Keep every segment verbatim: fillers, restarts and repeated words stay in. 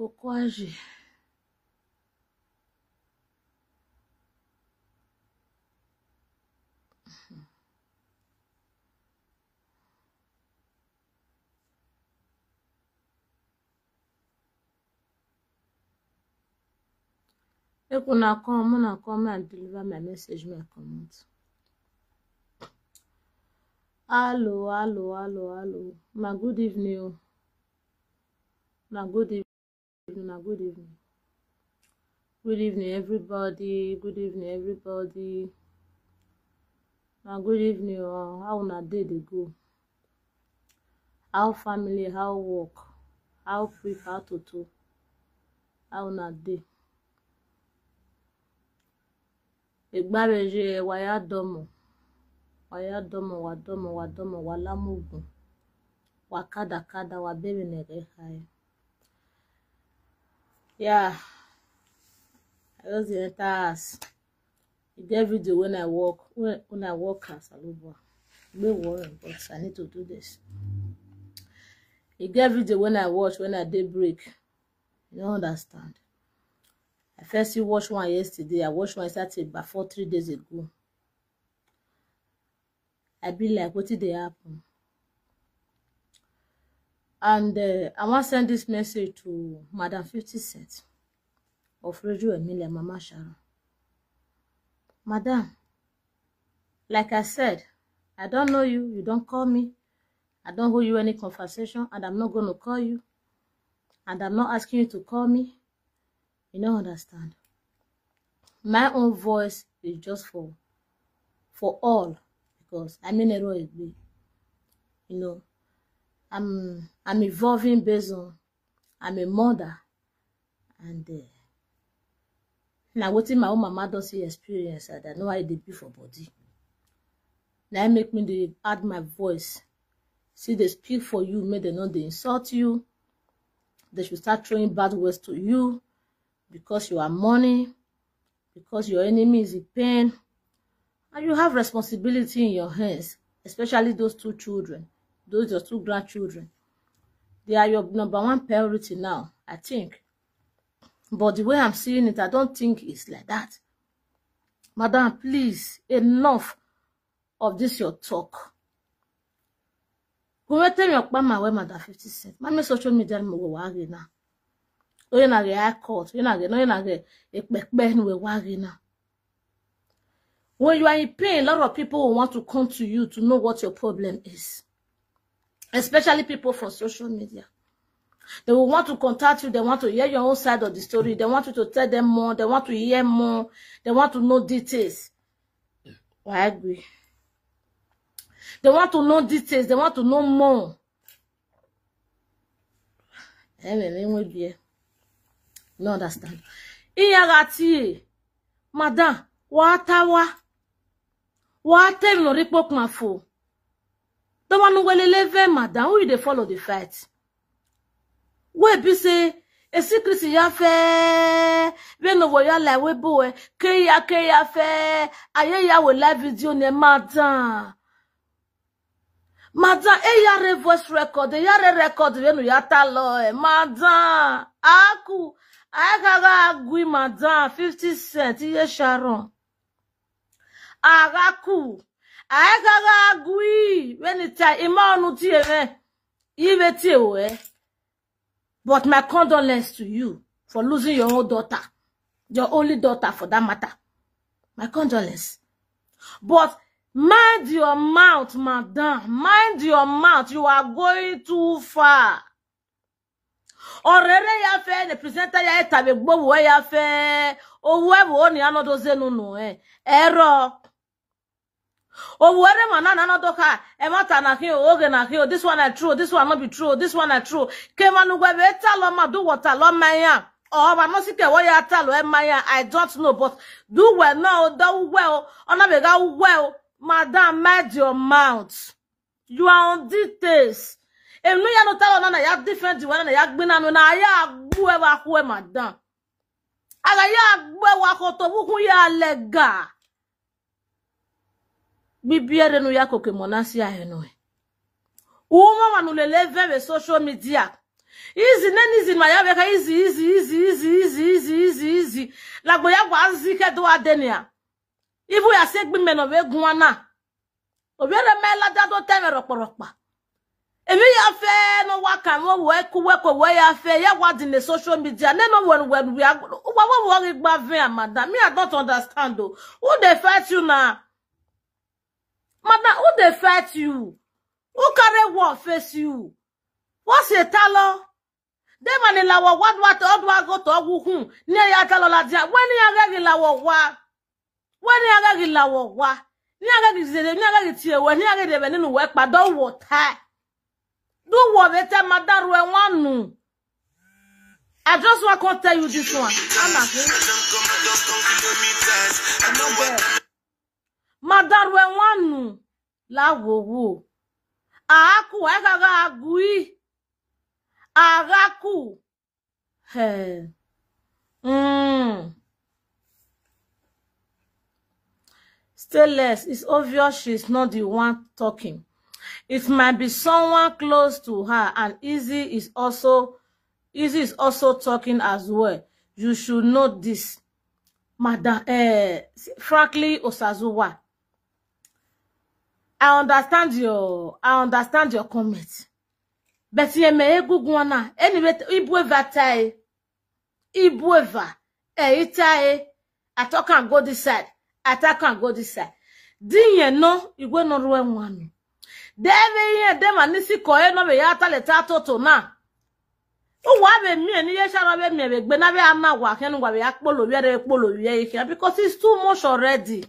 Pourquoi j'ai Make una come, una come and deliver my message, make I comot. Hello, hello, hello, hello. Na good evening o. Na good evening, na good evening. Good evening, everybody. Good evening, everybody. Na good evening o. How una day dey go? How family, how work, how prick, how toto, how una dey? Egbareje, wayadomo, wayadomo, wadomo, wadomo, walamugun, wakadakada, wabebenegehai. Yeah, I just dey enter house. E get video when I work, when, when I work as Aluba. Gbe worry, but I need to do this. E get video when I watch when I dey break. You don't understand. I first see watch one yesterday. I watch one Saturday before three days ago. I be like, what did they happen? And uh, I want to send this message to Madam fifty Cent of Radio Emilia, Mama Sharon. Madam, like I said, I don't know you. You don't call me. I don't owe you any conversation, and I'm not going to call you. And I'm not asking you to call me. You don't understand. My own voice is just for for all, because I mean, you know, I'm I'm evolving based on I'm a mother, and uh, now what my own mama does see experience, and I know how they be for body. Now make me they add my voice. See, they speak for you, make they know they insult you. They should start throwing bad words to you because you are mourning, because your enemy is in pain, and you have responsibility in your hands, especially those two children, those your two grandchildren. They are your number one priority now, I think. But the way I'm seeing it, I don't think it's like that. Madam, please, enough of this your talk. Kuwete mi okpa ma we Madam fifty Cent. Ma me social media mo we wage na. Oye na ge high court, oye na ge, no, oye na ge ekpekpe ni we wage na. When you are in pain, a lot of people will want to come to you to know what your problem is. Especially people for social media. They will want to contact you. They want to hear your own side of the story. They want you to tell them more. They want to hear more. They want to know details. I agree. They want to know details. They want to know more. Anyway, we be no understand. Iyagati, madam, watawa. Wate no ripo kmafo. The one who will live, madam, who they follow the fight? We be say a secret ya fe. We no wo ya la we boy. Ke ya, ke ya fe. Aye ya we live video ne, madam. Madam, e ya re voice record, e ya re record we no ya ta lo e, madam. Aku, I gaga agui, madam, fifty Cent, iye Sharon. Agaku, I gaga agui, when it time, ima onu ti eme, ive ti ewe. But my condolence to you for losing your own daughter, your only daughter for that matter. My condolence. But mind your mouth, madam. Mind your mouth. You are going too far. Orere ya fe, the presenter ya eta be gbo ya fe. Owe wo ni anodo zenu no eh. Ero. Owere ma na na no doka. E ma ta na hin o, oge na hin o. This one I true, this one no be true, this one I true. Ke manu gwe be ta lo ma do water lo ma ya. O ma no si ke wo ya ta lo e ma ya. I don't know, but do well no, do well. Ona be ga well. Madam, mind your mouth. You are on details. Enu ya no ta lo na na ya defend the one na ya gbina no na ya gbu e wa ku e, madam. Aga ya gbu e wa ko to bu ku ya lega. Bibiere nu ya koke monasi a eno e. Uma wanu lele ve social media. Easy, nen easy, ma ya beka easy, easy, easy, easy, easy, easy, easy, easy. Lagbo ya gwa zi ke do adenia. Ibu ya se gbi meno we guana. Obiere me la da do teme rokpo rokpa. Emi ya fe no wa kan wo we ku we ko we ya fe ya wa di ne social media. Ne no when when we are wa wa wa gba ve amada. Me, I don't understand though. Who dey fight you now? Madam, who dey fight you? Who carry war face you? What's a talo? Dem and la wa what what what what go to who who? Ni ya talo la dia. When ya ga la wa wa. When ya ga la wa wa. Ni ya ga zele, ni ya ga tie we, ni ya ga de be ninu we pa do wo ta. Do wo be te madam we wanu. I just want to tell you this one. I'm not. Madam we wanu. La wo wo. Aku, I ga ga agui. Agaku. Hey. Mm. Stainless, it's obvious she's not the one talking. It might be someone close to her, and Easy is also Easy is also talking as well. You should know this. Madam, eh, frankly, Osazuwa, I understand your I understand your comment. But ye me eguguana. Anyway, ibueva tai. Ibueva. Eh, itai. I talk and go this side. I talk and go this side. Din ye no, igwe no rue nwanu. Deve ye dem anisi ko e no be ya tale ta toto na. Uwa be mi ni ye shara be mi be gbe na be ana wa ken wa be ya kpolo we re kpolo we ike because it's too much already.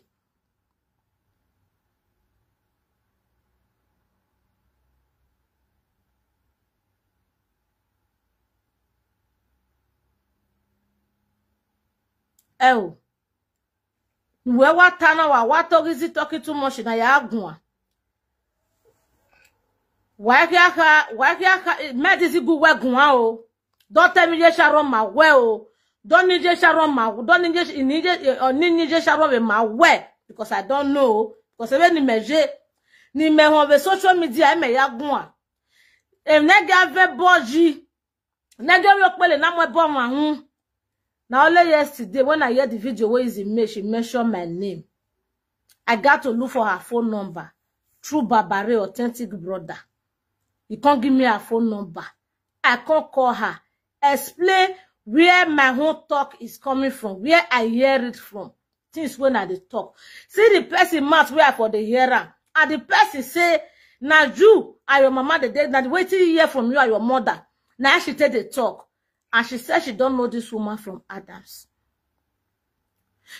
Oh. We wa tana wa wa togizi talking too much na ya gwa. Wa ya ka wa ya ka me this good we gwa o. Don't tell me ye sharo ma we o. Don't need ye sharo ma. Don't need ye need ye or need ye sharo we ma we because I don't know because even ni meje ni me on the social media me ya gwa. Em ne ga ve boji. Nege we okpele na mo ebo ma hu. Na only yesterday when I hear the video where is me, she mentioned my name. I got to look for her phone number through Babare Authentic Brother. He can't give me her phone number. I can't call her. Explain where my own talk is coming from, where I hear it from. Things when I dey talk. See the person mouth where I for the hear am. And the person say, na you and your mama dey dey, na the wetin you hear from you and your mother. Na she take dey talk. And she said she don't know this woman from Adams.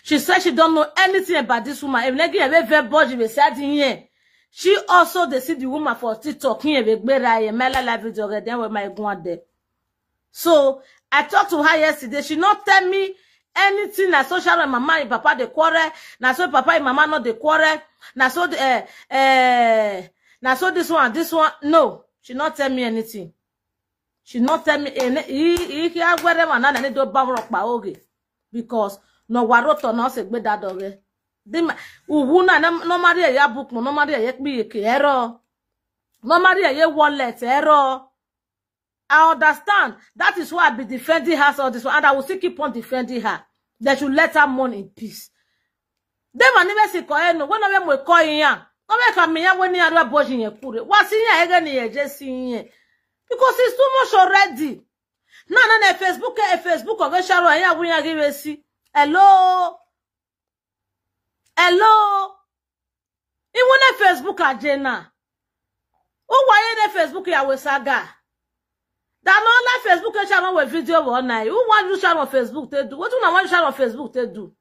She said she don't know anything about this woman. If negi ebe ve boji be said in here. She also dey see the woman for TikTok here be gbera ye mela live video ge den we my gwan there. So I talked to her yesterday. She not tell me anything na social and mama and papa dey quarrel. Na so papa and mama not dey quarrel. Na so the eh eh na so this one, this one. No, she not tell me anything. She not tell me any he he he whatever na na do ba rock pa oge. Because no waroto no se gbe that oge. Di ma uwu na na- normally ya book mo normally ya kpi ye ke ero. Normally ya wallet ero. I understand. That is why I be defending her all this one, and I will still keep on defending her. They should let her mourn in peace. Dem ani be si ko eno, we no be mo ko yan. No be ka mi yan we ni arua boji yen kure. Wa si yan ege ni ye je si yen. Because it's too much already. Na na na Facebook e Facebook oge sharo yan we yan give si. Hello. Hello. Iwu na Facebook aje na. Uwa ye na Facebook ya we saga. Da no na Facebook e sharo we video wo na. Uwa you sharo Facebook te do. What una wan sharo Facebook te do?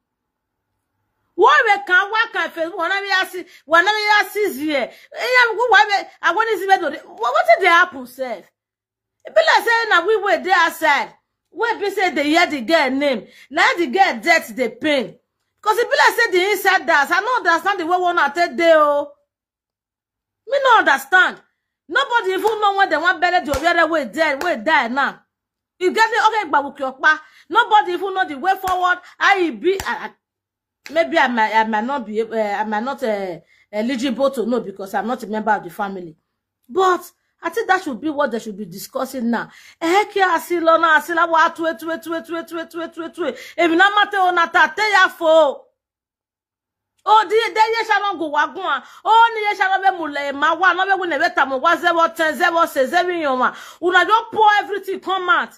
Why we can why can Facebook? Wana we asi, wana we asi zie. Eya why we I want to see we do. What what did they happen sef? E be like say na we wey dey outside. We be say dey hear the girl name. Na the girl death dey pain. Because e be like say the inside dance. I no understand the way one take dey o. Me no understand. Nobody even know when they wan bury the Obiere wey die wey die now. You get the okay gba wuki okpa. Nobody even know the way forward. How e be? I, I, maybe I might I might not be uh, I might not uh, eligible to know because I'm not a member of the family. But I think that should be what they should be discussing now. Eh, kia asilo na asila wa twe twe twe twe twe twe twe twe. Ebi na mate o na ta te ya fo. O di de ye sha no go wa gun a. O ni ye sha no be mu le ma wa no be gun ne be ta mo wa zero ten zero se zero yon wa. Una just pour everything come out.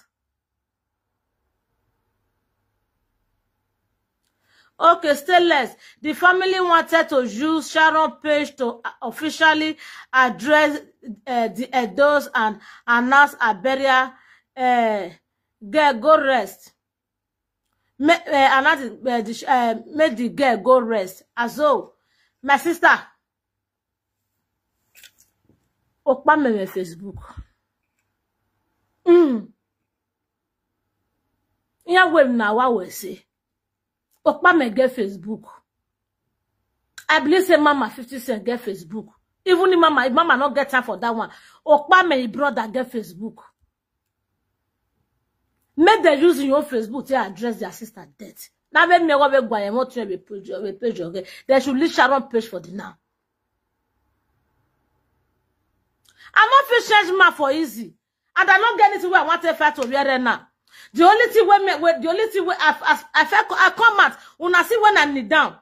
Okay, stainless. The family wanted to use Sharon page to uh, officially address uh, the Edos and announce a burial. Uh, girl, go rest. Make, uh, announce, uh, the, uh, make the girl go rest. As so, my sister, Okpa me Facebook. Mm. Yeah, well, now what we say? Okpa me get Facebook. I believe say Mama fifty Cent get Facebook. Even if Mama, if Mama not get time for that one, Okpa me his brother get Facebook. Make them use your Facebook to address their sister death. Now when me go be gwa mo to be page be page okay. They should leave Sharon page for the now. I not feel change man for easy. And I don't get anything where I want to fight to wear now. The only thing where me where the only thing where I I, I felt I come out when I see when I kneel down.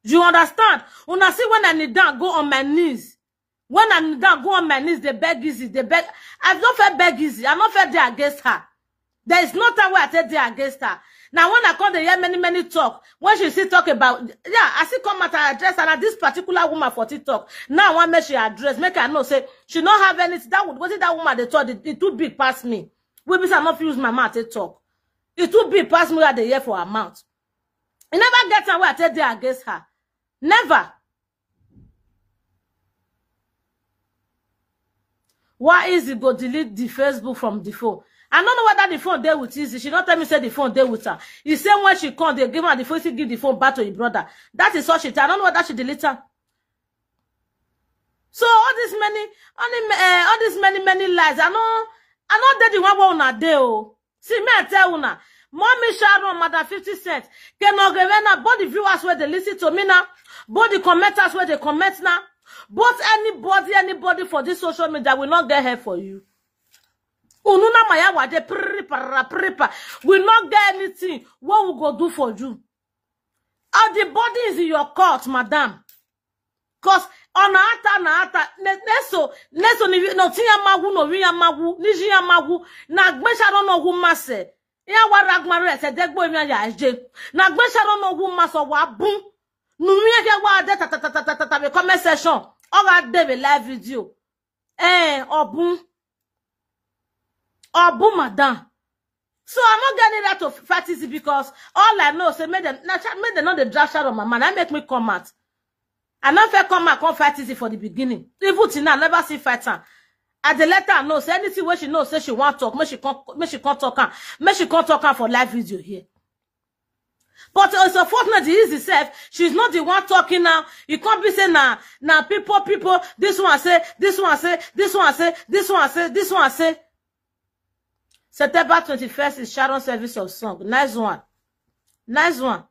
You understand? When I see when I kneel down, go on my knees. When I kneel down, go on my knees, they beg easy, they beg. I don't feel beg easy. I don't feel there against her. There is no time where I take there against her. Now when I come dey hear many many talk, when she still talk about yeah, I still come out and address her. Now this particular woman for TikTok. Now I want make she address, make I know say she not have anything. That would what that woman they talk it, it too big past me. We be say I not use my mouth to talk. It too big past me what they hear for her mouth. I never get time where I take there against her. Never. Why Easy go delete the Facebook from the phone? I don't know whether the phone dey with Easy. She don't tell me say the phone dey with her. He say when she come, they give her the phone, she give the phone back to your brother. That is all she tell. I don't know whether she delete her. So all this many, all, the, uh, all this many many lies. I know, I know that the one where una dey oh. See me, I tell una. Mommy Sharon, Madam fifty Cent. Can not give now. Both the viewers where they listen to me now. Both the commenters where they comment now. Both anybody, anybody for this social media will not get help for you. Ununa maya wade pripa pripa. Will not get anything. What we go do for you? All the body is in your court, madam. Cause on ata na ata neso neso ni no tiya magu no wiya magu ni jiya magu na gbesha no no gu mase ya wa ragmare se degbo mi ya je na gbesha no no gu maso wa bun nu mi ke wa de ta ta ta ta ta ta be comment section o ga de be live video eh obun obun madam. So I no get any right to fight Easy because all I know say make them make them not the draft shadow my man. I make me come out. I not fair come out come fight Easy for the beginning. Even till now I never see fight her. I the let her know say anything where she know say she want talk, make she come make she come talk her, make she come talk her for live video here. But it's unfortunate the Easy self, she's not the one talking now. You can't be saying now, now people, people, this one say, this one say, this one say, this one say, this one say. September twenty-first is Sharon service of song. Nice one. Nice one.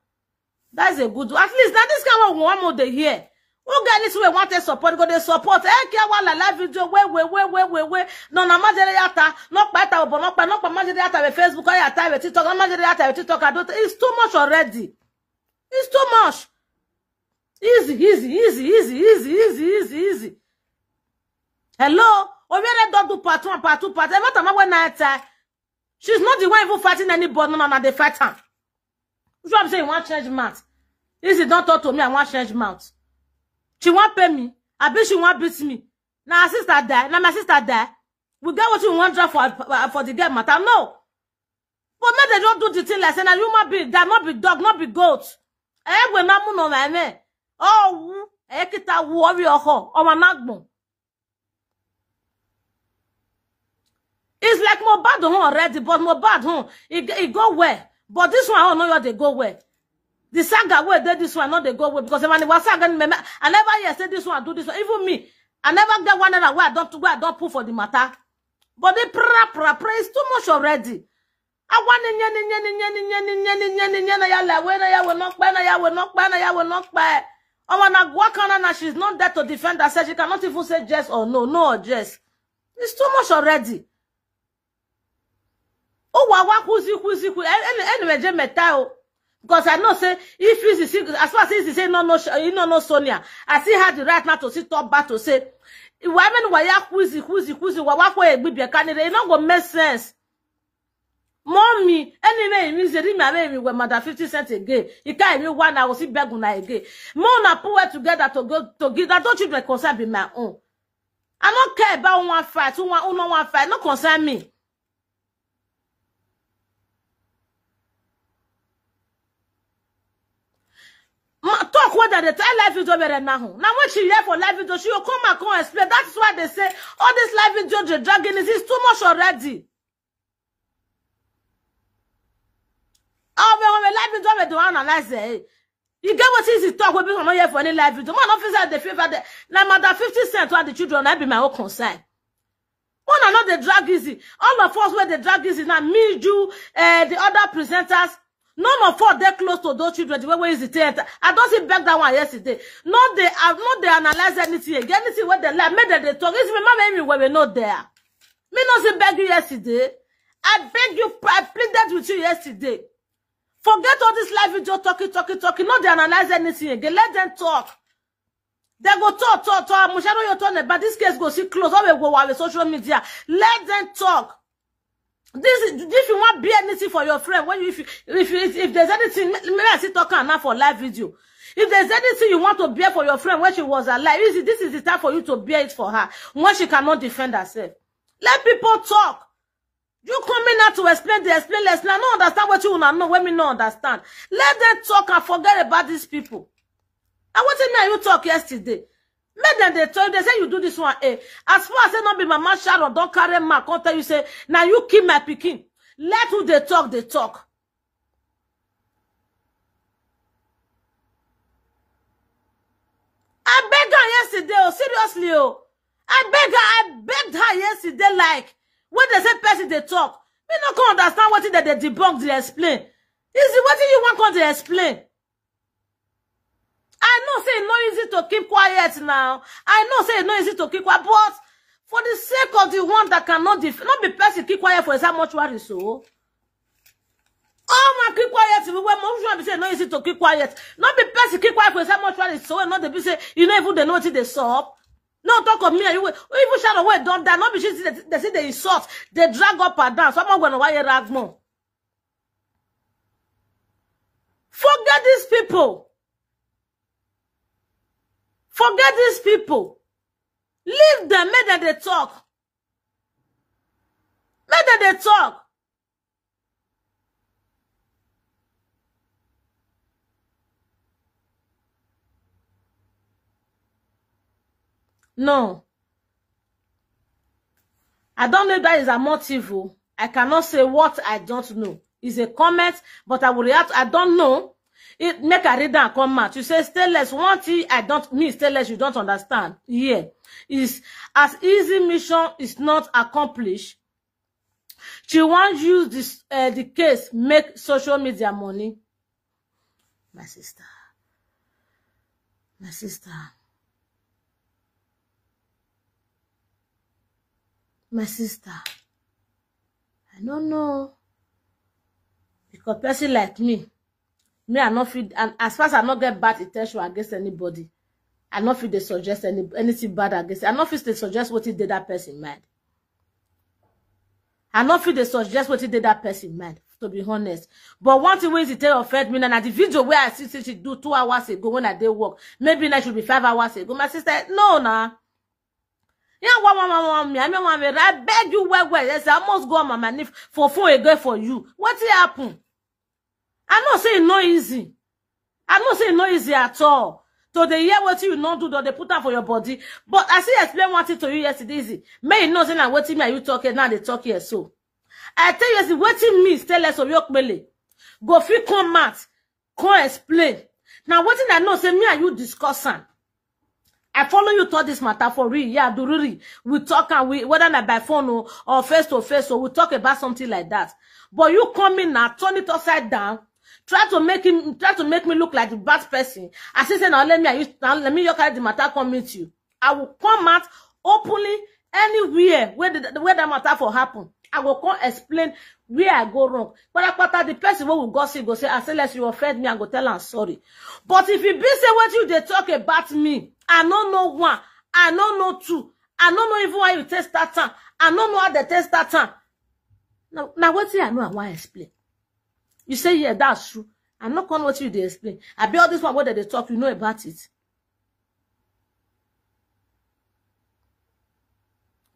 That's a good one. At least now this kind of one more day here. Who get this way want to support? Go they support. Eh, kia wala live video. Wait, wait, wait, wait, wait, wait. No, na majere yata. No pa ta obo. No pa no pa majere yata with Facebook. Yata with TikTok. No majere yata with TikTok. I don't. It's too much already. It's too much. Easy, easy, easy, easy, easy, easy, easy, easy. Hello? Obiere don't do part one, part two, part. Every time I went night time, she's not the one even fighting anybody. No, no, no, they fight her. Which one say you want change mouth? Easy don't talk to me. I want change mouth. She want pay me. I bet she want beat me. Now her sister die. Now my sister die. We get what you want for for the girl matter. No. But make they don't do the thing like say na human being that not be dog, not be goat. Eh, we na mu no me. Oh, eh, kita worry oho. Oh, my nagbon. It's like Mohbad home already, but Mohbad home, it, it go well. But this one, oh no, they go well. The saga where they this one, not they go well because when it was saga, I never hear say this one do this one. Even me, I never get one that where I don't where I don't pull for the matter. But the pra pra pra is too much already. I want nyeni nyeni nyeni nyeni nyeni nyeni nyeni ya la we na ya we no pa na ya we no pa na ya we no pa. I wanna go kana na she's not there to defend herself. She cannot even say yes or no, no or yes. It's too much already. Oh, wa wa, who's it, who's it, who? Anyway, je meta o. Because I know say if he's the, as far as he's the say no no you know no Sonia, I still had the right now to sit up back to say why men why ya who's it, who's it, who's it, wa wa who e be candidate. It not go make sense. Mommy, anyway, it means that me and me with mother fifty cents again. You can't even one, I will see beg una again. More na put well together to go to give that don't you concern be my own. I don't care about one fight, who one, who no one fight, no concern me. Ma, talk what that they tell live video better now. Now when she here for live video, she will come and come explain. That's why they say all this live video they dragging is it's too much already. Oh, we on live video we do analyze it. You get what is it talk we be not here for any live video. Man, officer the favor the na matter fifty cents on the children. I be my own concern. One another they drag easy. All of us where they drag easy now. Me, you, uh, the other presenters. None of us they close to those children. The way where is it? I don't see beg that one yesterday. No, they have not they analyze anything. Anything where they like, make them they talk. It's me, mama, me where we not there. Me not say beg you yesterday. I beg you, I pleaded with you yesterday. Forget all this live video talking, talking, talking. No, they analyze anything again. Let them talk. They go talk, talk, talk. Musharo your turn, but this case go see close. All we go on social media. Let them talk. This is if you want be anything for your friend, when you if you, if you, if, if there's anything, maybe I see talk now for live video. If there's anything you want to bear for your friend when she was alive, this is the time for you to bear it for her when she cannot defend herself. Let people talk. You coming out to explain the explain less. I don't understand what you wanna know when me no understand. Let them talk and forget about these people. And what did you talk yesterday? Make them they tell you, they say you do this one, eh. As far as say not be Mama Sharon, don't carry my come tell you say, now you kill my picking. Let who they talk, they talk. I beg her yesterday, oh, seriously, oh. I beg her, I begged her yesterday, like, when they say person they talk. Me no can understand what they, they debunk, they explain. Is it what you want come to explain? I know say it's not easy to keep quiet now. I know say it's not easy to keep quiet, but for the sake of the one that cannot def not be person keep quiet for inside mortuary so. Oh my keep quiet. We were mortuary be say no easy to keep quiet. Not be person keep quiet for inside mortuary so not the be say you know even they know what they saw. No talk of me and you. Even shadow where don't die. Not be she they, they see they insult. They drag up and down. Someone gonna why you drag more. Forget these people. Forget these people. Leave them, make them they talk. Make them they talk. No. I don't know if that is a motive. Oh. I cannot say what I don't know. It's a comment, but I will react. I don't know. It make a reader and come out. You say stainless. One thing I don't mean stainless. You don't understand. Yeah, is as easy mission is not accomplished. She won't use this uh, the case make social media money. My sister, my sister, my sister. I don't know. Because person like me, me I not feel and as far as I not get bad intention against anybody, I not feel they suggest any anything bad against I not feel they suggest what it did that person mind. I not feel they suggest what it did that person mind, to be honest. But one thing when she tell offend me, and the video where I see she do two hours ago when I did work, maybe that should be five hours ago. My sister, no, nah. Yeah, one, one, one, one, me, I mean, one, I beg you, well, well, yes, I must go on my knees for phone again for you. What happen? I know say it no easy. I know say it no easy at all. So they hear what you not do, though they put up for your body. But I see explain one thing to you yesterday, easy. May you know say now what me are you talking now they talk here so. I tell you, see what it means. Tell us of your mele. Go fit come out. Come explain. Now what thing I know say me and you discuss am. I follow you talk this matter for real. Yeah, do really. We talk and we whether not by phone or, or face to face, so we talk about something like that. But you come in now, turn it upside down, try to make him try to make me look like the bad person. I say, say now let me I use now let me your carry the matter come meet you. I will come out openly Anywhere where the, where that matter for happen, I go come explain where I go wrong. Patapata, the person wey we gossip go say, "I say, less you offend me," I go tell am sorry. But if e be say wetin you dey talk about me, I no know one, I no know two, I no know even why you take start am, I no know how they take start am. Now, now wetin I know I wan explain. You say, "Yeah, that's true." I no come wetin you dey explain. Abi all this one wey dem dey talk, you know about it?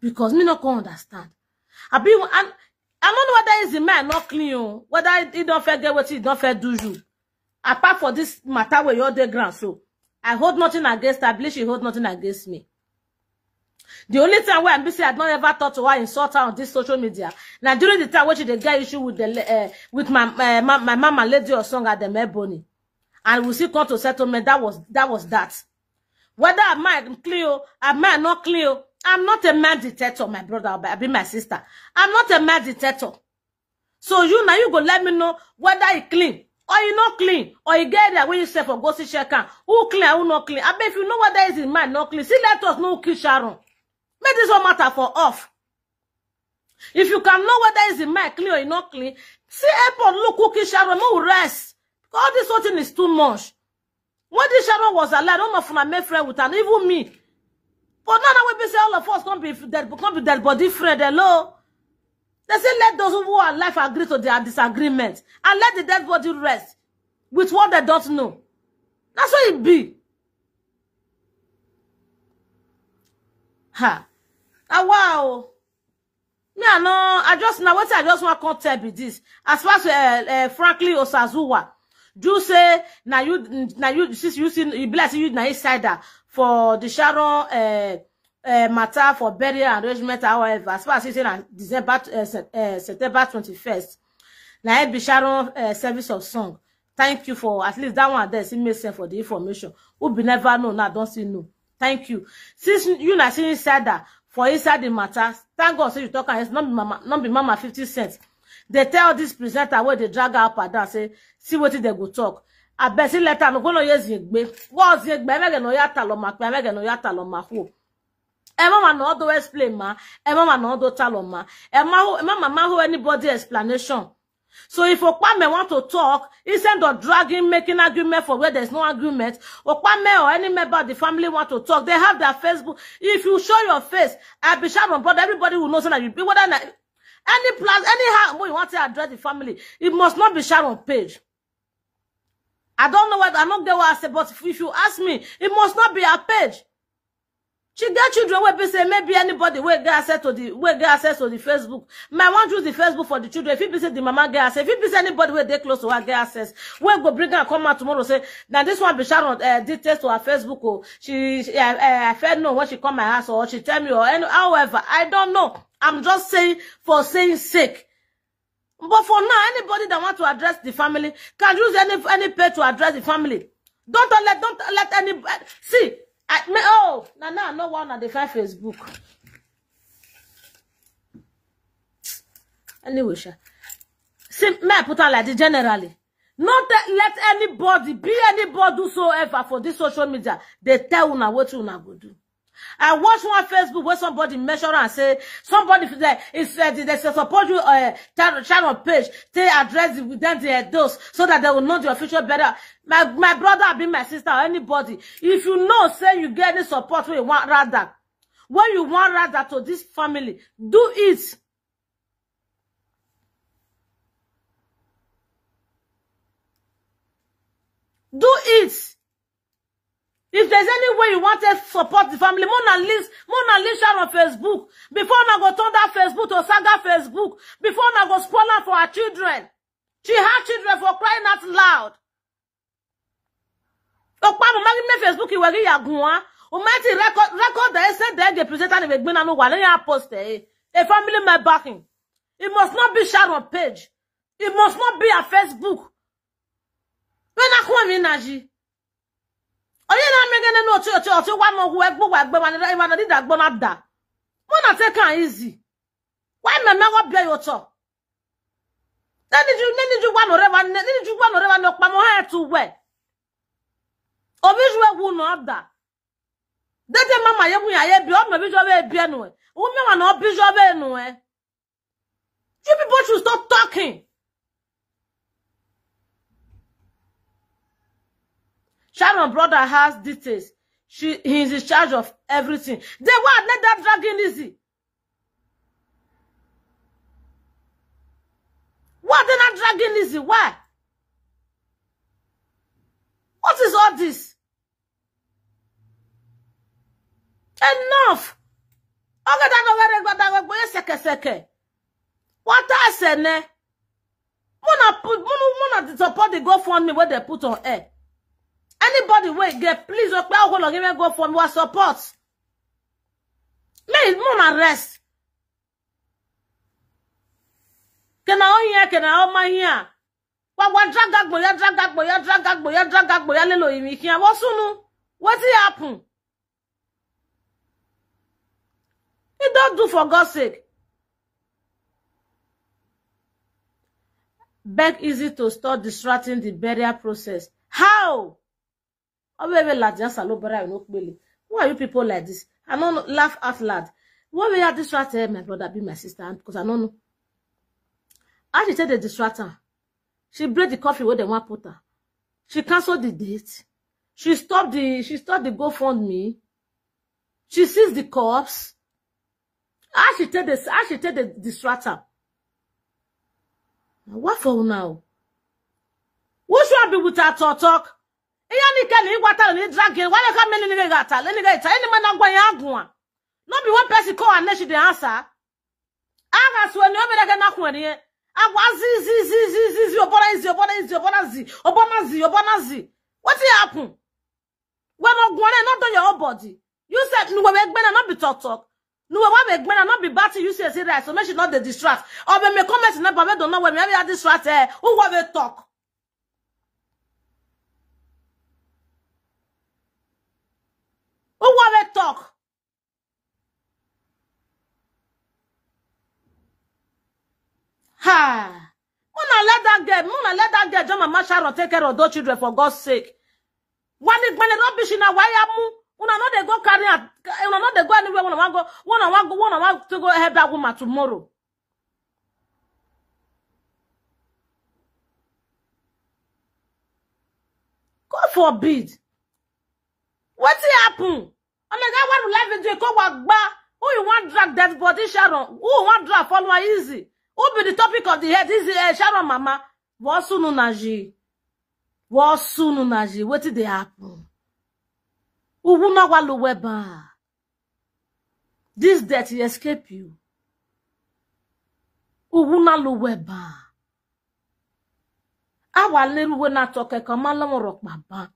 Because me no come understand. Abi, I, I no know whether is the man not clean o, whether he don fair get wetin he don fair do you. Apart for this matter wey you dey ground so, I hold nothing against her. I believe she hold nothing against me. The only time where I be say I don't ever thought to her insult her on this social media. Now during the time when she dey get issue with the le- uh, with my uh, my, my mama lady or song at the Ebony, and we still come to settlement. That was that was that. Whether am I clean, o, am I not clean, o, I'm not a man detector, my brother, or be my sister. I'm not a man detector. So you now you go let me know whether he clean or he not clean or he get there where you say for go see check am. Who clean, who not clean? I bet if you know whether is in mind not clean, see let us know who kill Sharon. Make this one matter for off. If you can know whether is in mind clean or he not clean, see airport look who kill Sharon, no rest. All this whole thing is too much. When this Sharon was alive, none of una make friend with her, even me. But now that we be say all of us can't be dead, can't be dead body friend. Hello, they say let those who are alive agree to their disagreement and let the dead body rest with what they don't know. That's what it be. Ha. Ah, wow. Me, I know. I just now what I just want to tell be this. As far as uh, uh, frankly Osazuwa, do say now you now you since you see you bless you na insider for the Sharon uh, uh, matter for burial arrangement. However, as far as you say na December uh, Sep- uh, September twenty first, now it be Sharon uh, service of song. Thank you for at least that one there. It makes sense for the information. Who be never know now don't see know. Thank you. Since you na see insider for inside the matter, thank God say you talk and it's not be mama, not be mama fifty cents. They tell this presenter where they drag her up and down say, see what they go talk. I bet see letter no go no yes yegbe. What's yegbe? I'm gonna yata lo ma, I'm gonna yata lo ma who. Emma no do explain ma. Emma no do talo ma. Emma who Emma mama who anybody explanation. So if Okpame want to talk, instead of dragging, making argument for where there's no argument, Okpame or any member of the family want to talk, they have their Facebook. If you show your face, I be Sharon, but everybody will know say that you be whether na- any plus anyhow when you want to address the family, it must not be Sharon page. I don't know what I don't get what I say, but if, if you ask me, it must not be her page. She get children wey be say maybe anybody wey get access to the wey get access to the Facebook. My wan use the Facebook for the children. If it be say the mama get access, if it be say anybody wey dey close to her get access, wey go bring her come out tomorrow say, "Now this one be Sharon uh, details to her Facebook." Oh, she, she I, I, I felt no when she come my house or she tell me or any, however, I don't know. I'm just saying for saying sake. But for now, anybody that want to address the family can use any any page to address the family. Don't let don't let any see. I may oh now now no one on the find Facebook. Anyway, sha. See, may I put on like this generally. Not that let anybody be anybody whosoever for this social media. They tell una what una go do. I watch one Facebook where somebody measure and say somebody there is uh, they support you uh, Sharon page they address it with them their those so that they will know the official better. My my brother be my sister or anybody. If you know say you get any support where you want rather, where you want rather to this family, do it. Do it. If there's any way you want to support the family, Mona Lisa, Mona Lisa on Facebook. Before una go turn that Facebook to saga Facebook. Before una go spoil am for our children. She had children for crying out loud. Okpa mo magi me Facebook iwe gi yagun wa. O ma ti record record da ese de ge presenter ni we gbina no wa le ya post e. A family member backing. It must not be Sharon page. It must not be a Facebook. When I come in aji. Oye na mege ne no ti ti ti wa no hu egbu wa egbe wa ni wa no di dagbo na da. Mo na take am easy. Why me me go be your talk? Then did you then did you want to revan then did you want to revan no pa mo ha to we. Obi ju egwu no da. Dede mama ye mu ya ye bi o me bi jo be bi enu e. Wo me ma no bi jo be enu e. You people should stop talking. Sharon brother has details. She he is in charge of everything. Then why let that dragging easy? Why they not dragging easy? Why? What is all this? Enough. Okay, that over there, but that go seke seke. What I say ne? Mona put, mona, mona support the GoFundMe where they put on air. Anybody wey get, please, okay, I'll go give me GoFundMe. What support? Me, mona rest. Can I on here? Can I on my here? Wa wa draga gbo ya draga gbo ya draga gbo ya draga gbo ya lelo imi kiyan. What sunu? What happen? He don't do for God's sake. Beg easy to stop distracting the burial process. How? Owe we la dia salo bara no pele. Who are you people like this? I don't know, laugh out loud. What we are distracted, my brother, be my sister, because I don't know. How she take the distract her? She break the coffee where they want put her. She cancel the date. She stopped the she stopped the GoFundMe. She sees the cops. How she take the how she take the distract her? Now, what for now? Who should be with her talk talk? Iya ni kele igwata ni drag in. Why you come in ni gata? Let me get any man agwa ya agwa. No be one person call and she dey answer. Aga sueni o mere ke na kwere. Agwa zi zi zi zi zi zi obona izi obona izi obona zi obona zi obona zi. What happen? When no gwere not do your own body. You said no we gbena not be talk talk. No we we gbena not be batty. You say say right. So make she not the distract. Or be me comment na ba we don't know we me be distract eh. Who we talk? Who we talk? Ha! Una let that girl, una let that girl, John Mama Sharon take care of those children for God's sake. Wani gbani rubbish in a wire mu. Una no dey go carry am. Una no dey go anywhere. Una wan go, una wan go, una wan to go help that woman tomorrow. God forbid. What happen? Omega, what will life do? Ko wa gba. Who you want drag dead body, Sharon? Who you want drag follower easy? Who be the topic of the head? Easy, eh, Sharon Mama. What soon na ji? What soon na ji? What did they happen? Who will not want to wear bar? This death he escape you. Who will not lo wear bar? Our little we not talk a come along rock baba.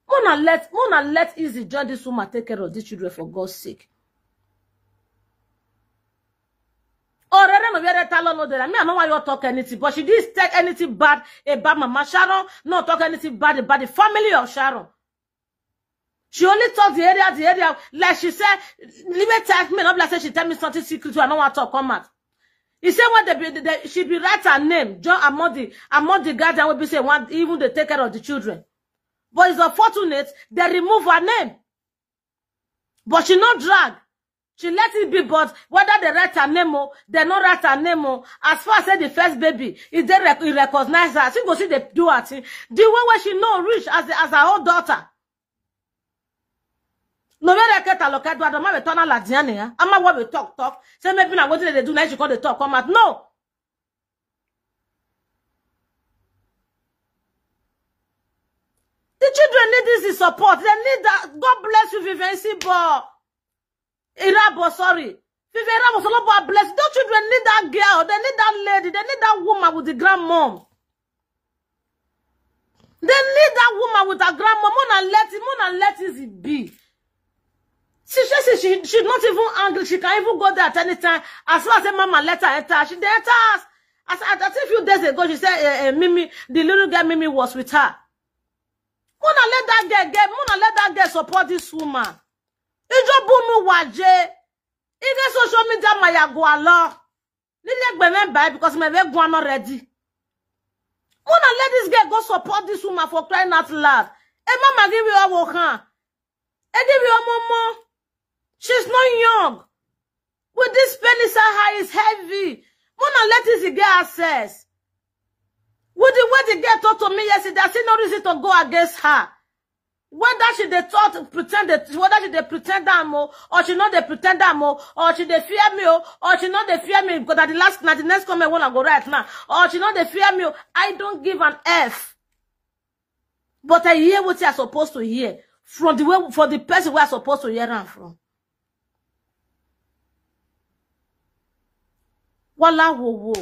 Mona let Mona let easy join this woman take care of these children for God's sake. Already no where talo no there. Me, I know why you talk anything, but she didn't take anything bad about Mama Sharon, not talk anything bad about the family of Sharon. She only talk the area, the area. Like she said, leave it tell me, not like say she tell me something secret, I don't want to come out. He said when they be they, she be write her name, John Amodi, Amodi guardian will be say one, even they take care of the children. But it's unfortunate, they remove her name. But she not drag. She let it be, but whether they write her name or they not write her name or as far as say the first baby, if they rec recognize her, she go see they do her thing. The way where she know reach as the, as her own daughter. No, where I get a look at what the man turn la Diane. I'm a what we talk talk. Say maybe na what they do now. She call the talk come out. No. The children need this support. They need that. God bless you, Vivian Sibo. Irabo, sorry. Vivian Irabo, so Lord bless. Those children need that girl. They need that lady. They need that woman with the grandmom. They need that woman with her grandma. Mona let it, Mona let it be. She says she, she she's not even angry. She can even go there at any time. As far as the mama let her enter, she dey enter us. As, as, as a few days ago, she said, eh, eh, Mimi, the little girl Mimi was with her. Mona let that girl get, Mona let that girl support this woman. Ijo bunu waje. Even social media maya go along. Lile gbe me by because me be gwan already. Mona let this girl go support this woman for crying out loud. E mama give you a hand. Ẹ jẹ́ bí ọmọ ọmọ. She's not young. With this penis, her is heavy. Mona let Izzy get access. With the way the girl talk to me yesterday, I see no reason to go against her. Whether she dey talk, pretend that, whether she dey pretend am o, or she no dey pretend am o, or she dey fear me o, or she no dey fear me, because na the last, na the next comment wey I go write now, or she no dey fear me o, I don't give an F. But I hear what I supposed to hear from the way, for the person where I supposed to hear am from. Wala wo wo.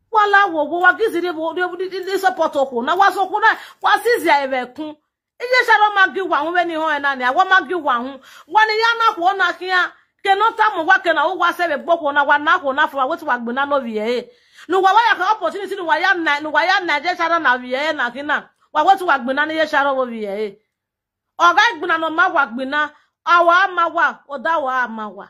Wala wo wo. Wa gizire wo, the support oko. Na wa so kuna, wa sizi ya ebe kun. Iye sharo ma gi wa hu we ni ho ena ni, awo ma gi wa hu. Wa ni ya na ko na kia. Ke no ta mo wa ke na o wa se be gbo ko na wa na ko na fo wa wetin wa gbina no bi e. No wa wa ya ka opportunity no wa ya na, no wa ya na je sharo na bi e na kina. Wa wetin wa gbina ni ye sharo wo bi e. Oga gbina no ma wa gbina. Awa ma wa, o da wa ma wa.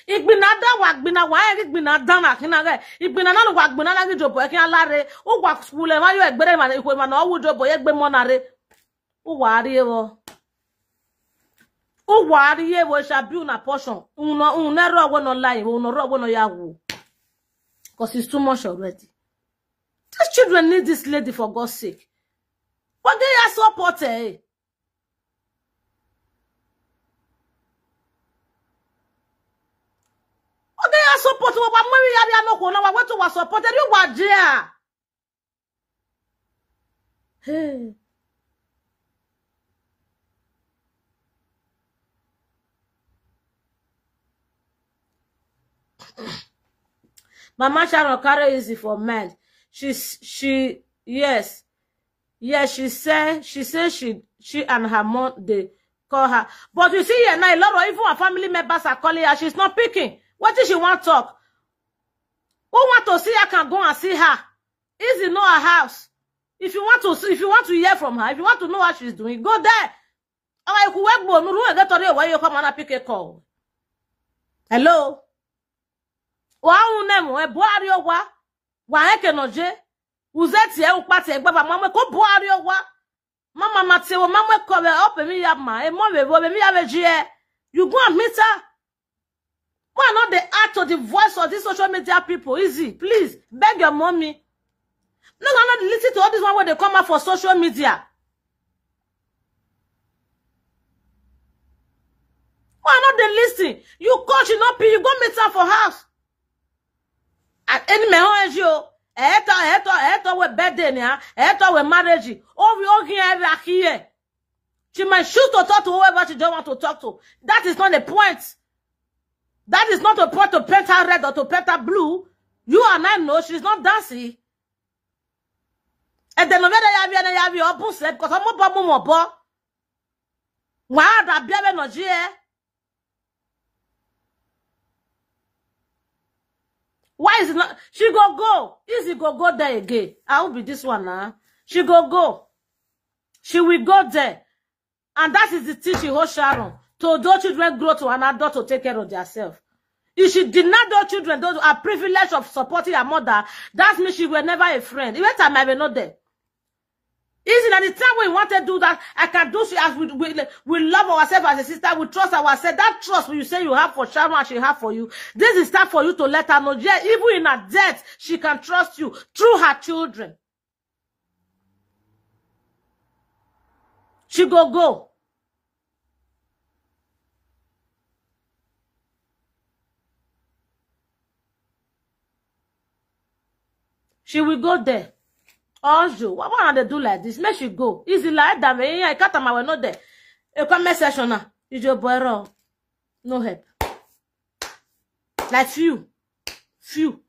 Igbina da wa gbina wa e gbina da na kina re. Igbina na no wa gbina na gi jobo e kin alare. O wa skule ma yo egbere ma ko ma no wu jobo ye gbe mo na re. Uwa ari ewo. Uwa ari ewo shall be una portion. Uno, uno ro wo no lie, uno ro wo no ya wo. 'Cause it's too much already. These children need this lady, for God's sake. What they are support, eh? What they are support, what we are no kona, what to was supported, you were there. Hey. Mama Sharon carry easy for mind. She s- she yes. Yes, she say she say she she and her mom dey call her. But you see here now, a lot of even her family members are calling her. She's not picking. What did she want talk? Who want to see her can go and see her. Easy know her house. If you want to see, if you want to hear from her, if you want to know what she's doing, go there. All right, who work bo nuru and get to where you come and pick a call. Hello. Wa unem e bo ari o wa. Wa e ke no je. Uzeti e upati e gbaba mama ko bo ari o wa. Mama mate o mama ko be open mi ya ma. E mo be bo be mi ya be je. You go and meet her. Why not they add to the voice of these social media people? Easy, please beg your mommy. No, no, no, listen to all this one where they come out for social media. Why not they listen? You coach, you not pay, you go meet her for house. And any me hon you, eto, eto, eto we birthday ni, eto we marriage. Oh, we all here, here. She might choose to talk to whoever she don't want to talk to. That is not the point. That is not a point to paint her red or to paint her blue. You and I know she's not dancing. And then over there, you have, you have your boss, because I'm a bomb, bomb, bomb. Why that baby not here? Why is it not? She go go. Easy go go there again. I will be this one now. She go go. She will go there. And that is the thing she holds Sharon. To those children grow to an adult to take care of themselves. If she did not those children, those are privilege of supporting her mother, that means she were never a friend. Even time I will not there. Is it that the time we want to do that? I can do she as we, we, we love ourselves as a sister, we trust ourselves. That trust you say you have for Sharon and she have for you. This is time for you to let her know. Yeah, even in her death, she can trust you through her children. She go go. She will go there. Also, what want to do like this? Make she go. Easy like that. Me, I can't, I will not there. A comment section now. Is your boy wrong? No help. Like few. Few.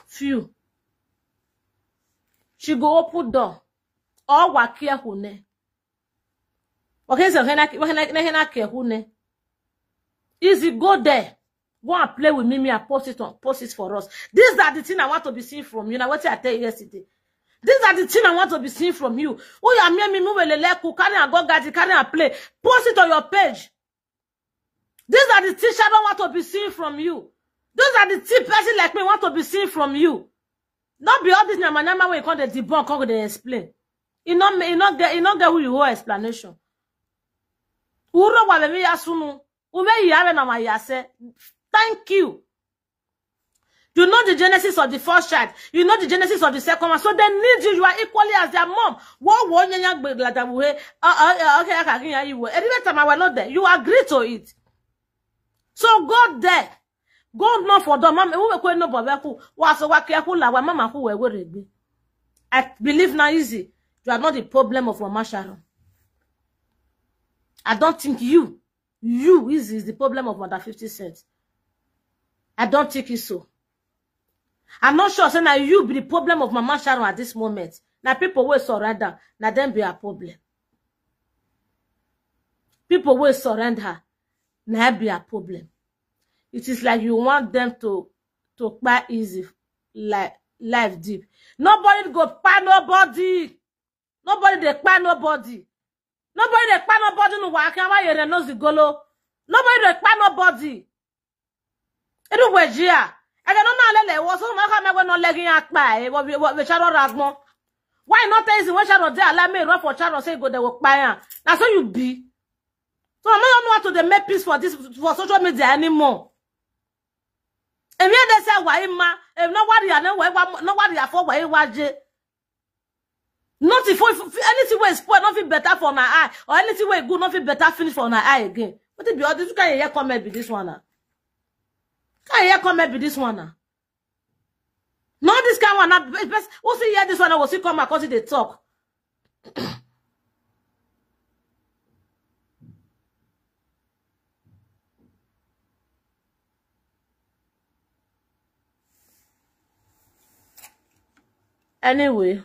Few. She go open door. Or wa careful ne. Okay, so hena hena hena careful ne. Easy go there. Go and play with me, me and post it on, post it for us. These are the things I want to be seeing from you. Now what I tell you yesterday. These are the things I want to be seeing from you. Oh, yeah, me, me, move a leleku, carry and go, gaddy, carry and play. Post it on your page. These are the things I don't want to be seeing from you. Those are the things person like me want to be seeing from you. Not be all this nama nama where you come the debunk, come they explain. You no, you no get, you no get who you owe explanation. Uro wa me ya sunu. Ume ya me na ma ya se. Thank you. You know the genesis of the first child. You know the genesis of the second one. So they need you. You are equally as their mom. What one young black? Okay, I can't hear you. Every time I were not there, you agree to it. So go there. Go knock for door. Mama, who we no bobeku? Wa so wa ke ku la wa mama ku we we regbe. I believe now easy. You are not the problem of Mama Sharon. I don't think you, you is, is the problem of Mother fifty Cent. I don't think it's so. I'm not sure say na you be the problem of Mama Sharon at this moment. Na people wey surrender, na them be a problem. People wey surrender, na be a problem. It is like you want them to to kpai easy, like life deep. Nobody go kpai nobody. Nobody dey kpai nobody. Nobody dey kpai nobody. No wa kan wa yere no zigolo. Nobody dey kpai nobody. Edu wejia. Ege no na lele wo so ma ka me we no legi ya kpai e wo we charo ragbon. Why not easy when charo dey allow me run for charo say go dey wo kpai ya. Na so you be. So I don't know how to dey make peace for this, for social media anymore. If you dey say why ma, if no worry, no worry, no worry for why wa je. Not if, if anything wey spoil, nothing better for my eye, or anything wey good, nothing better finish for my eye again. What be all this? Can you hear comment be this one now? Can you hear comment be this one now? No, this kind one. Now, best, who see hear this one? I will see come across it. They talk. Anyway,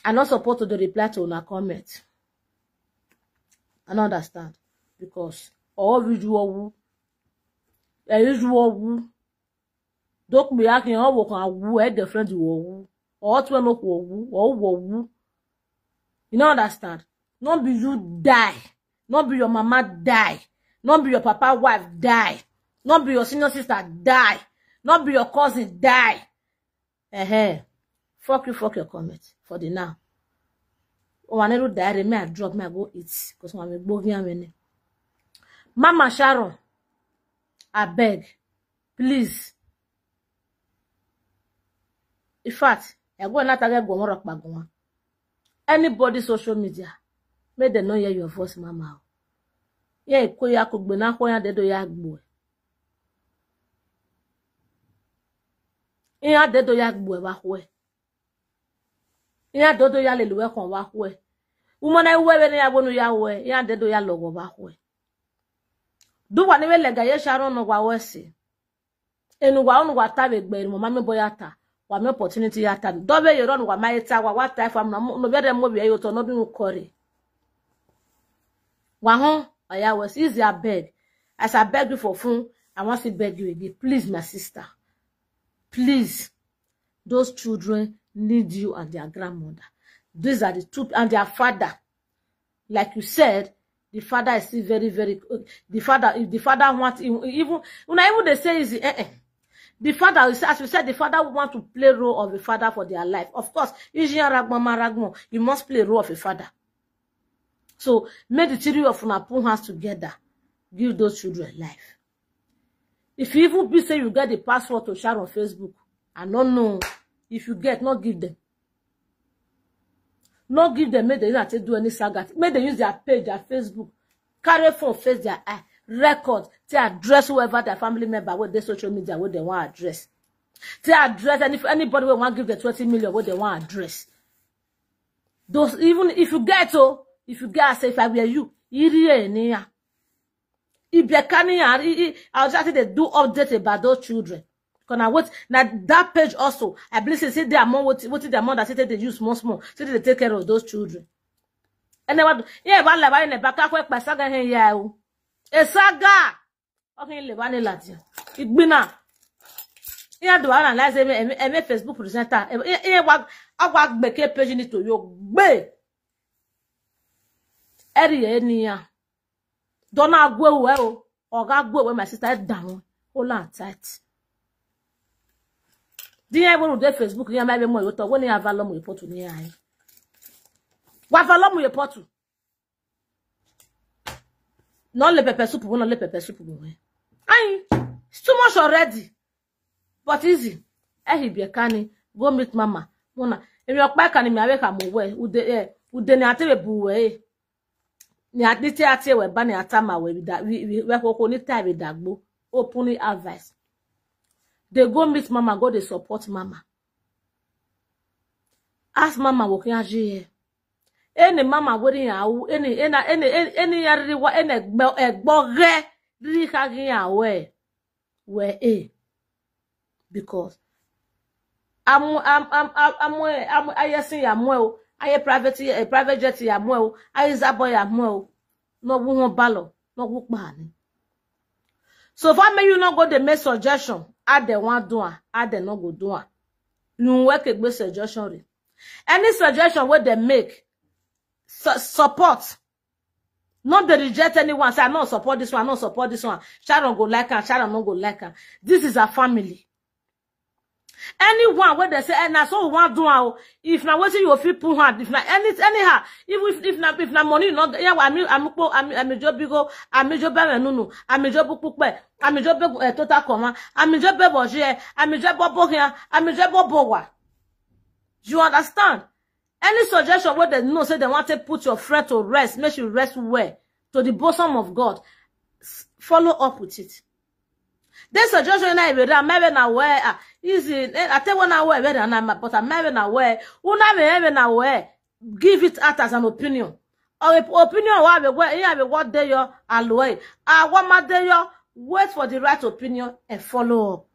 I not supposed to dey reply to una comment. I don't understand because all visual woo, visual woo. Don't be acting all work and woo, eh, different woo. Or what we no woo, or woo. You don't understand. Not be you die. Not be your mama die. Not be your papa wife die. Not be your senior sister die. Not be your cousin die. Uh-huh. Fuck you, fuck your comment for the now. Oh, I never die. Me, I drop, me, I go eat. Because I'm a bogey, I'm in. Mama Sharon, I beg, please. In fact, I go and attack Gomorrah Kpagoma. Anybody social media, make them not hear your voice, mama. Yeah, ko ya ko gbe na ko ya de do ya gbo. Ya de do ya gbo ba ko. Ya do do ya le luwe kon wa ko. Umana uwe we ne ya gbonu ya we. Ya de do ya logo ba ko. Do wa ni we lega ye Sharon no wa we si. Enu wa onu wa ta be gbe mo ma me boya ta. Wa me opportunity ya ta. Do be yo ro nu wa ma ye ta wa wa ta fa mo no be de mo be yo to no bi nu kore. Wa ho aya was easy, I beg. As I beg you for phone, I want to beg you again. Please, my sister. Please. Those children need you and their grandmother. These are the two, and their father. Like you said, the father is still very, very, the father, if the father wants, even, una even they say is, eh, eh. The father, as we said, the father want to play role of a father for their life. Of course, Ijian Ragmama Ragmo, you must play role of a father. So make the three of una put hands together, give those children life. If you even be say you get the password to share on Facebook, I don't know. If you get, not give them. Not give them, make they not do any saga. Make they use their page, their Facebook. Carry phone, face their eye. Record. They address whoever their family member with their social media, what they want address. They address any, anybody who want give the twenty million, what they want address. Those, even if you get, oh, if you get, say, if I were you, iri eniya. If they can, I, I, I was just they do update about those children. Can I wait? Now that page also, I believe say they are more what, what their mother say they use more small, say they take care of those children. And they want, yeah, one like in the back, I quite by saga here, yeah. A saga. Okay, le bani lati. Igbina. Iya do analyze me, me, me Facebook presenter. Iya wa, awa gbeke page ni to yo gbe. Eri eniya. Dona gwe we o. Oga gwe we, my sister, down. Hold on tight. Di ya were ude Facebook ya ma ebe mo yoto woni ya valo mo ipotu ni ya. Wa valo mo ipotu. No le pepper soup, no le pepper soup we. Ayi, it's too much already. But easy. Eh, he be a canny. Go meet mama. Mona, if your back can me awake, I'm aware. Ude, eh, ude ni ate be buwe. Ni atite ate we ba ni atama we da we we we ko ni tie we dagbo. Openly advice. They go meet mama, go they support mama. Ask mama wo kin aje. Any mama wedding ya, any any any any ya ri wa any egbo egbo re ri ka gin ya we we e. Because amu am am am amu amu aye sin ya mu e o, aye private eh, private jet ya mu e o, aye zabo ya mu e o. No wu won balo, no wu pa ni. So far may you not go the make suggestion. Add the one do am, add the no go do am. You work a good suggestion. Any suggestion where they make, su- support. Not they reject anyone. Say I don't support this one, I don't support this one. Sharon go like her, Sharon no go like her. This is a family. Anyone where they say, and I saw one do am. If na wetin you feel put hand, if na any anyhow, if if if na if na money not yeah, I mean I'm I'm I'm jo bigo, I'm jo be nunu, I'm jo pupe, I'm jo be eh, total comma, I'm jo be boje, I'm jo bobo here, I'm jo bobo wa. You understand? Any suggestion where they know say they want to put your friend to rest, make you rest well to the bosom of God. Follow up with it. This suggestion na ibe da mebe na where ah easy. I tell one na where where na but I mebe na where una be mebe na where give it out as an opinion. Or if opinion wa be where yeah be what they your alloy. Ah what ma they your wait for the right opinion and follow up.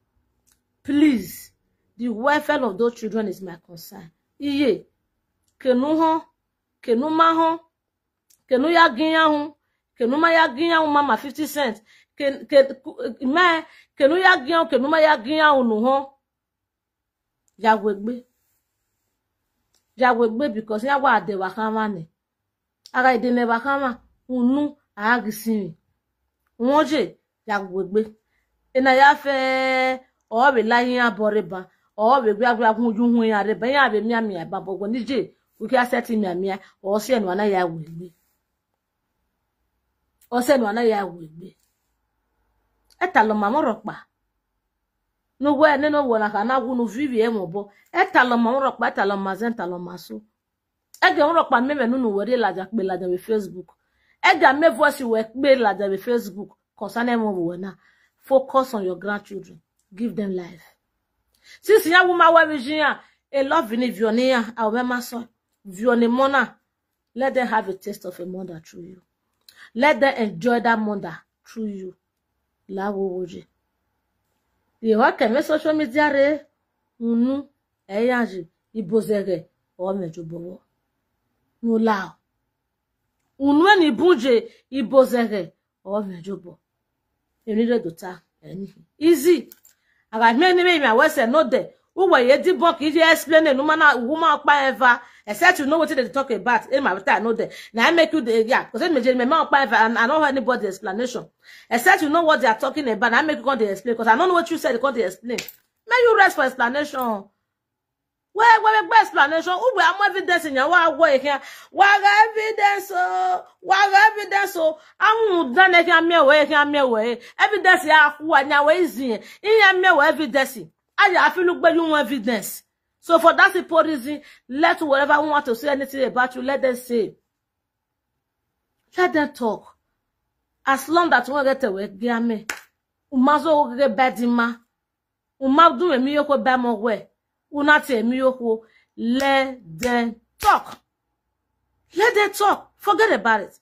Please, the welfare of those children is my concern. Iye, kenu ho, kenu ma ho, kenu ya ginya hu, kenu ma ya ginya hu mama fifty cents. Ken ken me kenu ya ginya hu, kenu ma ya ginya hu nu ho. Ya wegbe. Ya wegbe because ya wa de wa kan wa ni. Aga ide ne wa kan wa unu a gi sin. Won je ya wegbe. Ena ya fe o be la yin abore ba. O be gbe agbe agun ju hun ya re ba ya be mi ami ba bo ni je. U ki asset mi ami. O se nu ana ya wegbe. O se nu ana ya wegbe. E ta lo ma mo ro pa. No we ne no wo na ka na wu nu vivi e mo bo. E ta lo ma mo ro pa, e ta lo ma zen, ta lo ma so. E ge mo ro pa me me nu nu we re la ja pe la ja be Facebook. E ge me voice we pe la ja be Facebook. Concern mo wo na. Focus on your grandchildren. Give them life. Since ya wu ma we vision ya, a love ni vionia, a we ma so. Vioni mona. Let them have a taste of a mother through you. Let them enjoy that mother through you. La wo wo je. Ye wa ke me social media re. Unu. E ya je. Ibozege. O me jo bowo. No la. Unu ni bunje. Ibozege. O me jo bo. Eni re do ta. Eni. Easy. Aga me ni me me we se no de. Who were ye di book if you explain it, no man woman pa ever. Except you know what they talk about. In my time, no de. Now I make you the yeah. Because me me man pa ever and I don't have anybody explanation. Except you know what they are talking about. I make you come to explain because I don't know what you said. Come to explain. May you rest for explanation. Where where where explanation? Who were more evidence in your wa wa here? Wa evidence oh, wa evidence oh. Amu dane here me we here me we. Evidence ya who anya we is in. In ya me we evidence. I ya feel look by you evidence. So for that simple reason, let whoever want to say anything about you, let them say. Let them talk. As long that one get away, give me. Umazo get bad in ma. Uma do me yoko ba mo we. Una te me yoko. Let them talk. Let them talk. Forget about it.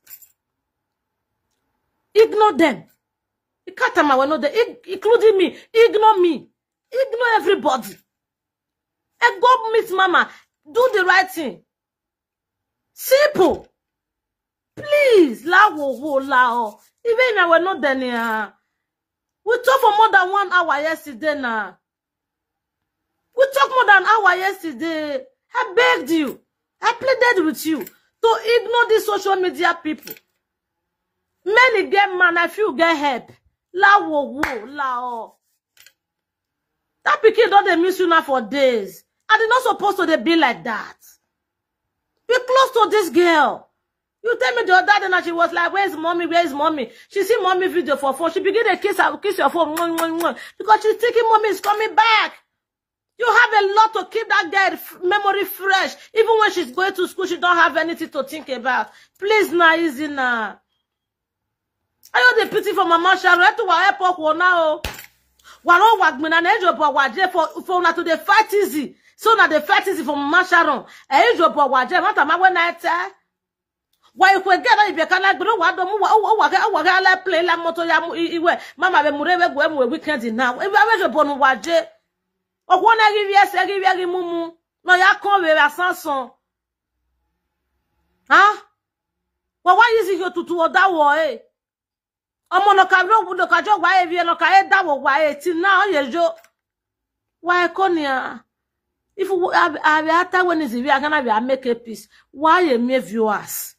Ignore them. You can't tell my no they including me. Ignore me. Ignore everybody. And go meet mama. Do the right thing. Simple. Please, la wo wo la o. Even me we no denia. We talk for more than one hour yesterday now. We talk more than hour yesterday. I begged you. I pleaded with you to ignore these social media people. Many get man, I feel get help. La wo wo la o. That pikin don dey miss you now for days. And e no suppose to dey be like that. Be close to this girl. You tell me the other day now she was like, "Where's mommy? Where's mommy?" She see mommy video for phone. She begin to kiss her, kiss your phone. Mwah, mwah, mwah. Because she's thinking mommy is coming back. You have a lot to keep that girl f- memory fresh. Even when she's going to school, she don't have anything to think about. Please, na easy na. I don't dey pity for Mama Sharon. Let wa help her now. Wa no wa gbina na ejo bo wa je for for una to dey fight easy. So na dey fight easy for Mama Sharon. E ejo bo wa je mata ma we na ete. Wa ikwe get na ibe kana gburu wa do mu wa wa wa ga wa ga la play la moto ya mu i- iwe. Mama be mure be gwe mu weekend na. Ibe we ejo bo nu wa je. Okwo na gi wi ese gi wi gi mumu. No ya kon we asansan. Huh? Wa wa yizi yo tutu oda wo eh. Omo no ka ro no ka jo wa e vi no ka e da wo wa e ti na o ye jo. Wa e ko ni a. If we have have a time when is we are gonna be a make a peace. Why you me viewers?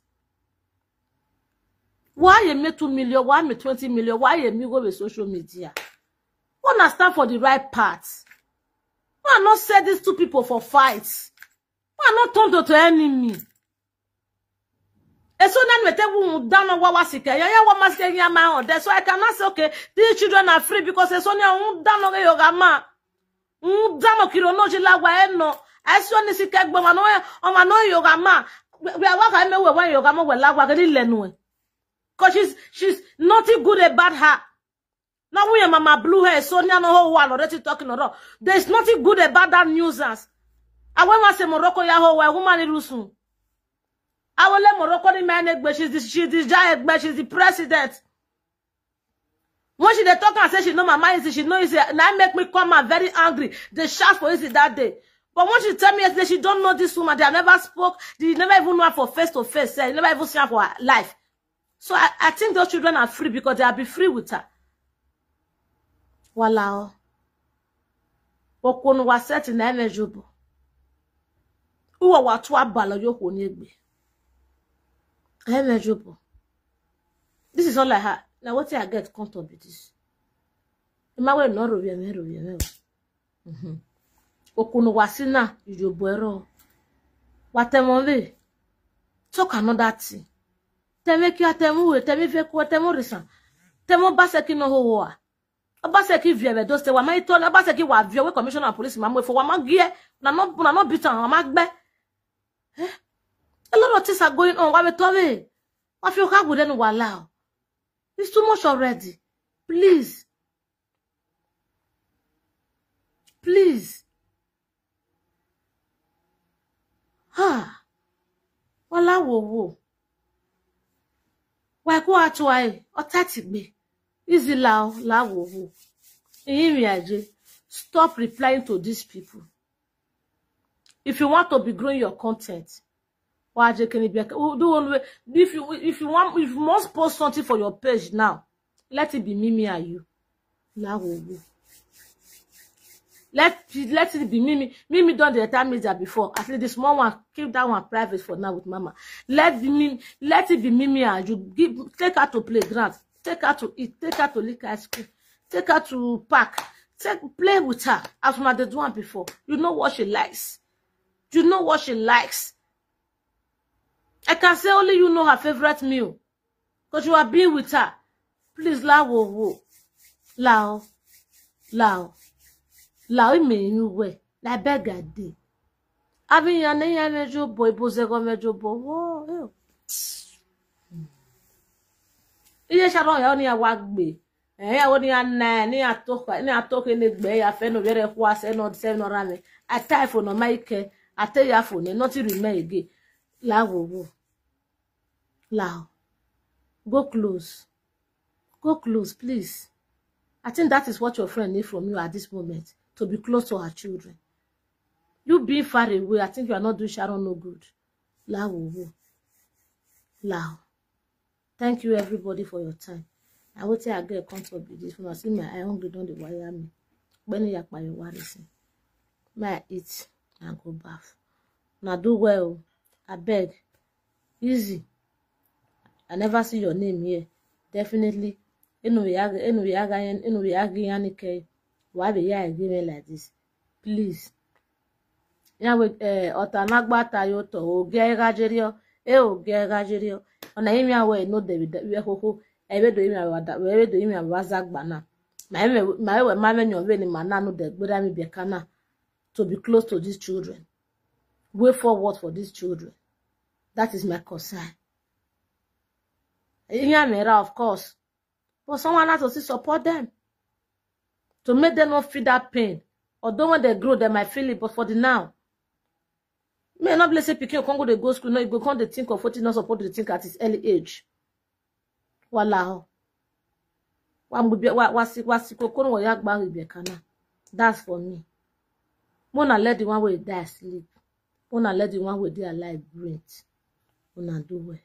Why you me two million? Why me twenty million? Why you me go with social media? Wanna stand for the right part. Why not set these two people for fights? Why not turn to, to enemy? Eso na nwete wu dano wa wa sike. Ya ya wa masike ya ma on. That's why I cannot say, okay, these children are free because eso ni un dano ge yoga ma. Un dano kiro no ji la wa e no. Eso ni sike gbo ma no e, o ma no yoga ma. We wa ka me we wa yoga ma we la wa ke ni lenu e. Because she's she's nothing good about her. Now we mama blue hair, Sonia no ho wa already talking no. There's nothing good about that nuisance. I went once a Morocco ya ho wa woman in Rusun. I will let Morocco the man egbe. She's the she's the giant egbe. She's the president. When she dey talk and say she know my mind, she know is now make me come out very angry. They shout for it that day. But when she tell me yesterday she don't know this woman, they have never spoke, they never even know her for face to face. Say, never even see her for her life. So I, I think those children are free because they will be free with her. Walao. Okonu wa set in emejubo. Uwa wa tu abalo yo koni egbe. Emejubo. This is all I have. Now what I get come to be this. Ima we no robi eme robi eme. Mhm. Okonu wa sina ijobo ero. Wa temo we. Talk another thing. Teme ki atemu we, teme fe ko temo risan. Temo baseki no ho wa. Obaseki vie be doste wa ma ito na Obaseki wa vie we commissioner of police ma mo fo wa ma gie. Na no na no bitan wa ma gbe. Eh? A lot of things are going on. Wa be to we. Wa fi o ka gude nu wa la o. It's too much already. Please. Please. Ha. Wala wo wo. Wa ko atuai. O tati gbe. Easy la o, la wo wo. Eyin mi aje. Stop replying to these people. If you want to be growing your content, wa je kini be do one way. If you if you want if you must post something for your page now, let it be me, me and you. La wo wo. Let let it be me, me, me, me don the entire media before. At least this small one, keep that one private for now with mama. Let be me, let it be me, me and you. Give take her to playground, take her to eat, take her to lick ice cream, take her to park, take play with her as una dey do am before. You know what she likes. You know what she likes. I can say only you know her favorite meal. Because you are being with her. Please, la wo wo. La o. La o. La o, me you we. La beg a day. Abi ya ne ya me jo boy, bo ze go me jo bo. Wo, eh. Iye Sharon ya ni ya wa gbe. Eh, ya wo ni ya na, ni ya to ka, ni ya to ke ne gbe ya fe no bere kwa se no se no rame. Atai fo no maike. Ate ya fo ne, nothing remain again. La wo wo. La o. Go close. Go close, please. I think that is what your friend need from you at this moment, to be close to her children. You being far away, I think you are not doing Sharon no good. La wo wo. La o. Thank you everybody for your time. I wait till I get come to be this one. I see my eye hungry don dey wire me. When you yakpa your worry, see. May I eat and go bath. Now do well. I beg. Easy. I never see your name here. Definitely. Enu ya enu ya ga enu ya ga yani ke. Why be here again like this? Please. Ya we eh otanagba tayo to oge gajerio e oge gajerio. Ona imi awe no de we hoho. Ebe do imi awa da we do imi awa zagba na. Ma eme ma ewe ma menyo we ni ma na no de gbera mi be kana to be close to these children. Way forward for these children. That is my concern. Ihe a mere, of course. But someone has to still support them to make them not feel that pain. Although when they grow, they might feel it, but for the now, may not bless pikin come go dey go school. No, you go come dey think of what you not supposed to think at his early age. Wala ho. Wa mgbe wa wa si wa si kokoro wa ya gba ibe kana. That's for me. Mona let the one way die sleep. Mona let the one way dey alive breathe. Mona do well.